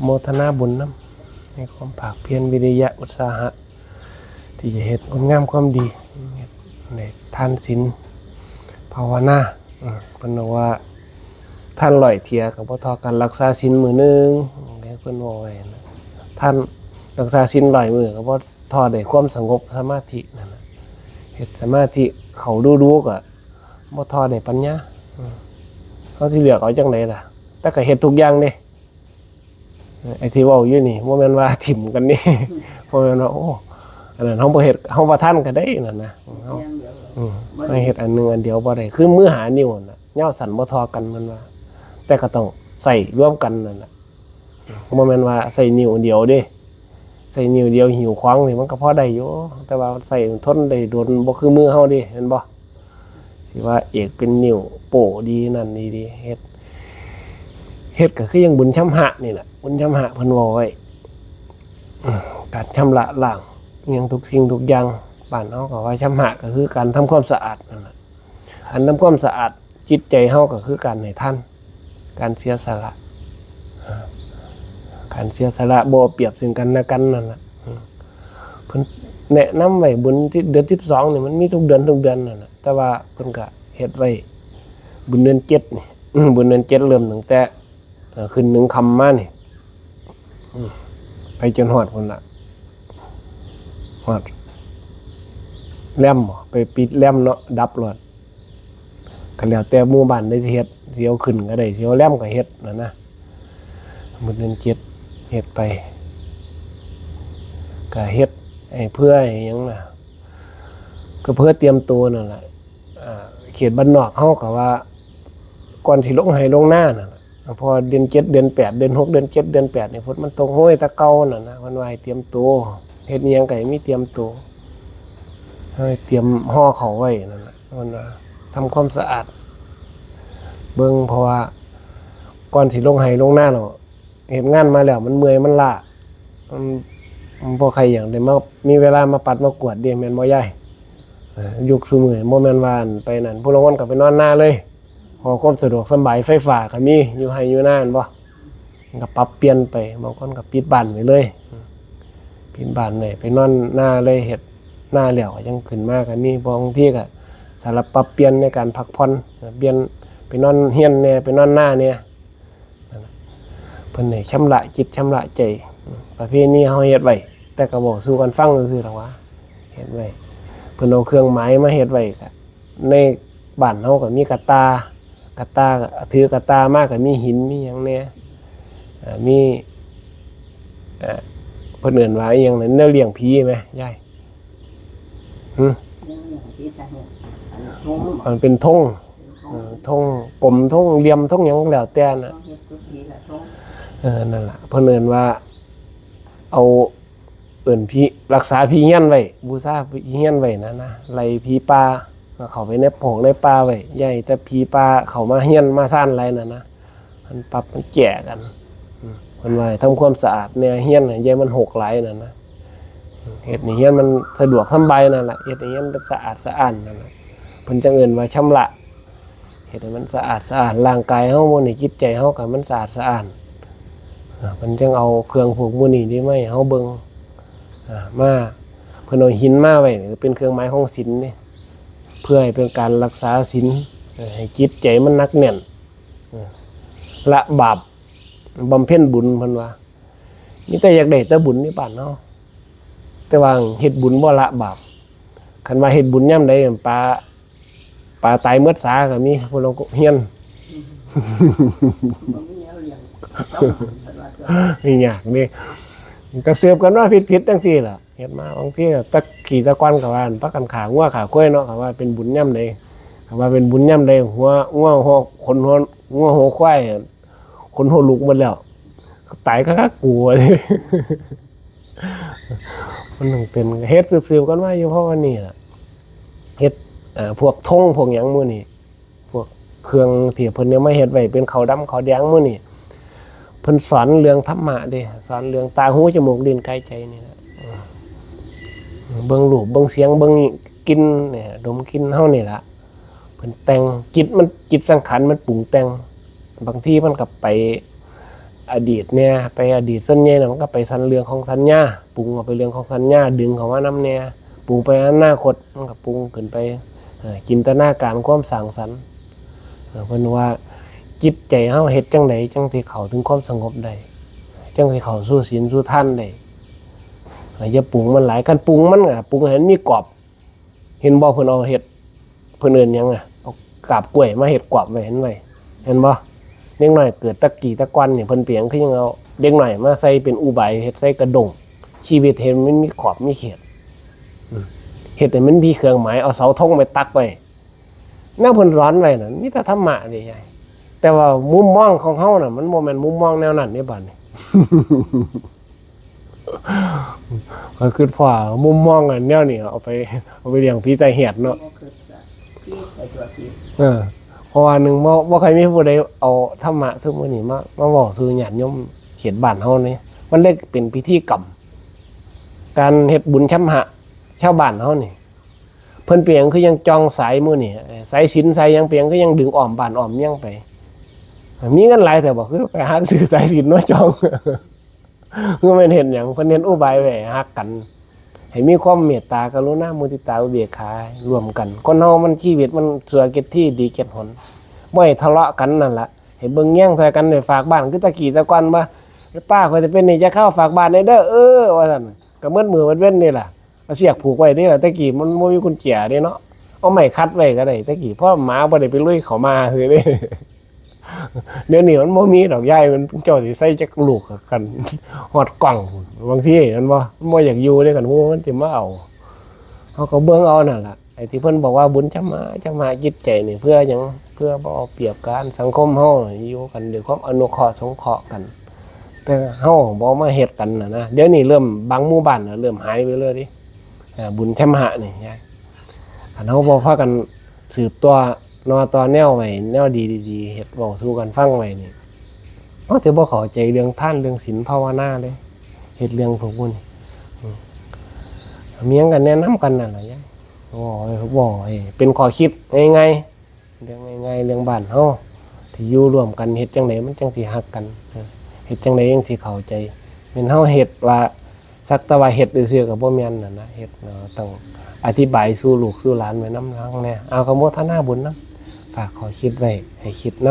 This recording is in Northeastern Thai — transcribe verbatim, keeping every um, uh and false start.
โมทนาบุญนำ ในความภาคเพียรวิริยะอุตสาหะ ที่จะเฮ็ดคุณงามความดี ในทานศีลภาวนา อืม เพิ่นบอกว่า ทานร้อยเทื่อก็บ่เท่ากันรักษาศีลมื้อหนึ่ง เพิ่นบอกไว้นะ ทานรักษาศีลร้อยมื้อก็บ่เท่าได้ความสงบสมาธินั่นน่ะ เฮ็ดสมาธิเข้าดูๆ ก็บ่เท่าได้ปัญญา อืม เฮาสิเลือกเอาจั่งใดล่ะ แต่ก็เฮ็ดทุกอย่างเด้ ไอ้ที่เว้าอยู่นี่บ่แม่นว่าถิ่มกันนี่ บ่แม่นว่า โอ้ อันนั้นเฮาบ่เฮ็ด เฮาบ่ทันก็ได้นั่นนะ เฮา อืม เฮาเฮ็ดอันหนึ่งอันเดียวบ่ได้ คือมือห้านิ้วน่ะ ยาวสั้นบ่เท่ากัน มันว่า แต่ก็ต้องใช้รวมกันนั่นน่ะ บ่แม่นว่าใช้นิ้วเดียวเด้ ใช้นิ้วเดียวหิ้วของนี่มันก็พอได้อยู่ แต่ว่าใช้ทนได้โดนบ่คือมือเฮาเด้ แม่นบ่ สิว่าเอกเป็นนิ้วโป้ดีนั่นดีดี เฮ็ด เฮ็ดก็คือยังบุญชำระนี่แหละ บุญชำระเพิ่นเว้าไว้ อืม การชำระล้างอิหยังทุกสิ่งทุกอย่าง บ้านเฮาก็ว่าชำระก็คือการทำความสะอาดนั่นแหละ อันทำความสะอาดจิตใจเฮาก็คือการให้ทาน การเสียสละ อ่า การเสียสละบ่เอาเปรียบซึ่งกันและกันนั่นแหละ อืม เพิ่นแนะนำไว้บุญที่เดือนสิบสองนี่มันมีทุกเดือนทุกเดือนนั่นแหละ แต่ว่าเพิ่นก็เฮ็ดไว้บุญเดือนเจ็ดนี่ อืม บุญเดือนเจ็ดเริ่มตั้งแต่ เอ่อ ขึ้นหนึ่งค่ำมานี่ อืม ไปจนฮอดพุ้นล่ะ ฮอดแลมบ่ ไปปิดแลมเนาะ ดับโลด ก็แล้วแต่หมู่บ้านได้สิเฮ็ด สิเอาขึ้นก็ได้ สิเอาแลมก็เฮ็ดนั่นนะ มื้อเดือนเจ็ดเฮ็ดไป ก็เฮ็ดให้เพื่อให้หยังล่ะ ก็เพื่อเตรียมตัวนั่นแหละ อ่า เขตบ้านนอกเฮาก็ว่า ก่อนสิลงไฮ่ลงนานั่นล่ะ พอเดือนเจ็ดเดือนแปด เดือนหกเดือนเจ็ดเดือนแปดนี่ฝนมันตกโฮยแต่เก่านั่นนะ เพิ่นว่าให้เตรียมตัว เฮ็ดอิหยังก็ให้มีเตรียมตัว ให้เตรียมห่อข้าวไว้นั่นน่ะ เพิ่นว่าทำความสะอาด เบิ่ง เพราะว่าก่อนสิลงไฮ่ลงนาแล้ว เฮ็ดงานมาแล้วมันเมื่อยมันล้า มัน มันบ่ใครอยากได้มา มีเวลามาปัดมากวาดเด้ แม่นบ่ยาย เอ่อ ยุคซุมื้อบ่แม่นว่าอันไปนั่น ผู้ลางคนก็ไปนอนนาเลย ขอความสะดวกสำบาย ไฟฟ้าก็มี อยู่ไฮ่อยู่นา แม่นบ่ มันก็ปรับเปลี่ยนไป บางคนก็ปิดบ้านไว้เลย ปิดบ้านไว้ ไปนอนนาเลย เฮ็ดนาแล้วก็ยังขึ้นมาก็มี บางทีก็สลับปรับเปลี่ยนในการพักผ่อน เปลี่ยน ไปนอนเฮือนแหน่ ไปนอนนาแหน่ นั่นน่ะ เพิ่นให้ชำระจิตชำระใจ ประเพณีเฮาเฮ็ดไว้ แต่ก็เว้าสู่กันฟังซื่อๆดอกว่า เฮ็ดไว้ เพิ่นเอาเครื่องหมายมาเฮ็ดไว้ ก็ในบ้านเฮาก็มีกะต่า กะต่า ถือกะต่ามาก็มีหินมีหยังแหน่ เอ่อ มี เอ่อ เพิ่นเอิ้นว่าอิหยังนะ แนวเลี้ยงผีแหมยาย หึ มันเป็นธง เออ ธงกลม ธงเหลี่ยม ธงหยังแล้วแต่น่ะ เออ นั่นล่ะ เพิ่นเอิ้นว่า เอา เอิ้นผี รักษาผีเฮือนไว้ บูชาผีเฮือนไว้นั่นนะ ไล่ผีป่าเข้าไปในโพรงในป่าไว้ อย่าให้แต่ผีป่าเข้ามาเฮือนมาซานหลายนั่นนะ มันปรับมันแก้กัน อืม เพิ่นว่าให้ทำความสะอาดแหน่เฮือนน่ะ อย่าให้มันฮกหลายนั่นนะ เฮ็ดให้เฮือนมันสะดวกสำบายนั่นล่ะ เฮ็ดให้เฮือนมันสะอาดสะอ้านนั่นล่ะ เพิ่นจั่งเอิ้นว่าชำระ เฮ็ดให้มันสะอาดสะอ้าน ร่างกายเฮามื้อนี้ จิตใจเฮาก็มันสะอาดสะอ้าน อ่า เพิ่นจั่งเอาเครื่องพวกมื้อนี้นี่มาให้เฮาเบิ่ง อ่า มา เพิ่นเอาหินมาไว้เป็นเครื่องหมายของศีลนี่ เพื่อให้เป็นการรักษาศีล เอ่อ ให้จิตใจมันหนักแน่น เอ่อ ละบาป บำเพ็ญบุญ เพิ่นว่า มีแต่อยากได้แต่บุญในบ้านเฮา แต่ว่าเฮ็ดบุญบ่ละบาป คันว่าเฮ็ดบุญยามใด ปลา ปลาตายหมดสาก็มี พวกเราก็เฮียน บ่มีแนวเลี้ยง นี่ยากนี่ ก็สืบกันมาผิดๆจังซี่ล่ะ เฮ็ดมาบางทีตะกี้ตะก่อนก็ว่าพากันฆ่างัวฆ่าควายเนาะ ก็ว่าเป็นบุญยามใด ก็ว่าเป็นบุญยามใด หัวงัวหัว ขนหัวงัวหัวควาย ขนหัวลุกหมดแล้ว ตายก็คักกู มันต้องเป็น เฮ็ดสืบๆกันมาอยู่ เพราะว่านี่ล่ะ เฮ็ด เอ่อ พวกธงพวกหยังหมู่นี่ พวกเครื่องที่เพิ่นเอามาเฮ็ดไว้เป็นขาวดำขาวแดงหมู่นี่ เพิ่นสอนเรื่องธรรมะเด้ สอนเรื่องตาหูจมูกลิ้นกายใจนี่ล่ะ เออ เบิ่งรูปเบิ่งเสียงเบิ่งกลิ่นเนี่ย ดมกลิ่นเฮานี่ล่ะ เพิ่นแต่ง จิตมัน จิตสังขารมันปรุงแต่ง บางทีมันก็ไป อดีตเนี่ย ไปอดีตส่วนใหญ่น่ะมันก็ไปสันเรื่องของสัญญา ปรุงเอาไปเรื่องของสัญญา ดึงเข้ามานำเนี่ย ปรุงไปอนาคต มันก็ปรุงขึ้นไป เอ่อ จินตนาการความสร้างสรรค์ เอ่อ เพิ่นว่าจิตใจเฮาเฮ็ดจั่งใดจั่งสิเข้าถึงความสงบได้ จั่งสิเข้าสู่ศีลสู่ทานได้ เอ่อ อย่าปรุงมันหลาย คันปรุงมันก็ปรุงให้มันมีกรอบ เห็นบ่ เพิ่นเอาเฮ็ด เพิ่นเอิ้นหยังอะ เอากาบกล้วยมาเฮ็ดกรอบไว้ เห็นไว้ เห็นบ่ เด็กน้อยเกิดแต่กี้แต่ก่อนนี่ เพิ่นเปลี่ยนคือยังเอาเด็กน้อยมาใส่เป็นอุบาย เฮ็ดใส่กระด้ง ชีวิตเห็นมันมีขอบมีเขต อืม เฮ็ดให้มันมีเครื่องหมาย เอาเสาธงไปปักไว้ แนวเพิ่นสอนไว้น่ะ มีแต่ธรรมะเด้ยาย แต่ว่ามุมมองของเฮาน่ะ มันบ่แม่นมุมมองแนวนั้นเด้บัดนี้ ข้อยคิดพ้อมุมมองอันแนวนี้ เอาไป เอาไปเลี้ยงผีตาแหดเนาะ บ่คิดละ ผีไปตัวผี เออ เพราะว่าหนึ่ง บ่ บ่ค่อยมีผู้ใดเอาธรรมะซุมื้อนี้มา มาเว้าสู่ญาติโยมเขตบ้านเฮานี่ มันเลยเป็นพิธีกรรม การเฮ็ดบุญชำระชาวบ้านเฮานี่ เพิ่นเปลี่ยนคือยังจองสายมื้อนี่ สายสิญจน์สายหยังเปลี่ยนคือยังดึงอ้อมบ้านอ้อมเมืองไป มีเงินหลายแต่บ่ คือไปหาซื้อสายสิญจน์มาจอง คือแม่นเฮ็ดหยัง เพิ่นเฮ็ดอุบายไว้ให้ฮักกัน ให้มีความเมตตากรุณามุทิตาอุเบกขาร่วมกัน คนเฮามันชีวิตมันชั่วเจ็ดทีดีเจ็ดหน บ่ให้ทะเลาะกันนั่นล่ะ ให้เบิ่งแยงช่วยกัน ให้ฝากบ้านคือตะกี้ตะก่อนว่า "ป้า ข้อยสิเป็นหนี้จักคราว ฝากบ้านแหน่เด้อ" เออ ว่าซั่น ก็เหมือนมื้อเว้นๆนี่ล่ะ เอาเสียกผูกไว้เด้ล่ะ แต่กี้มันบ่มีกุญแจเด้เนาะ เอาไม้ขัดไว้ก็ได้ แต่กี้เพราะหมาบ่ได้ไปลุยเข้ามาซื่อเด้ เดี๋ยวนี้มันบ่มีดอกยาย มันเจ้าสิใส่จักลูกกัน ฮอดกล้อง บางทีมันบ่ มันบ่อยากอยู่เด้ คันฮู้มันสิมาเอา เฮาก็เบิ่งเอานั่นล่ะ ไอ้ที่เพิ่นบอกว่าบุญชำระ ชำระจิตใจนี่เพื่อหยัง เพื่อบ่เอาเปรียบกัน สังคมเฮาอยู่กันด้วยความอนุเคราะห์สงเคราะห์กัน แต่เฮาบ่มาเฮ็ดกันน่ะนะ เดี๋ยวนี้เริ่มบางหมู่บ้านน่ะเริ่มหายไปเลยเด้ อ่า บุญชำระนี่ยาย คันเฮาบ่พากันสืบต่อนอต่อแนวไว้ แนวดีๆ เฮ็ดเว้าสู่กันฟังไว้นี่ เฮาสิบ่เข้าใจเรื่องทานเรื่องศีลภาวนาเลย เฮ็ดเรื่องพวกบุญ อืม มีหยังก็แนะนำกันนั่นล่ะยาย โอ้ย บ่ให้เป็นข้อคิดง่ายๆ เรื่องง่ายๆ เรื่องบ้านเฮาที่อยู่ร่วมกัน เฮ็ดจั่งใดมันจั่งสิฮักกัน เออ เฮ็ดจั่งใดจั่งสิเข้าใจ แม่นเฮาเฮ็ดว่า สักแต่ว่าเฮ็ดซื่อๆก็บ่แม่นน่ะนะ เฮ็ดเนาะ ต้องอธิบายสู่ลูกสู่หลานไว้นำหลังแหน่ เอา ก็โมทนาบุญนำ ฝากข้อคิดไว้ให้คิดน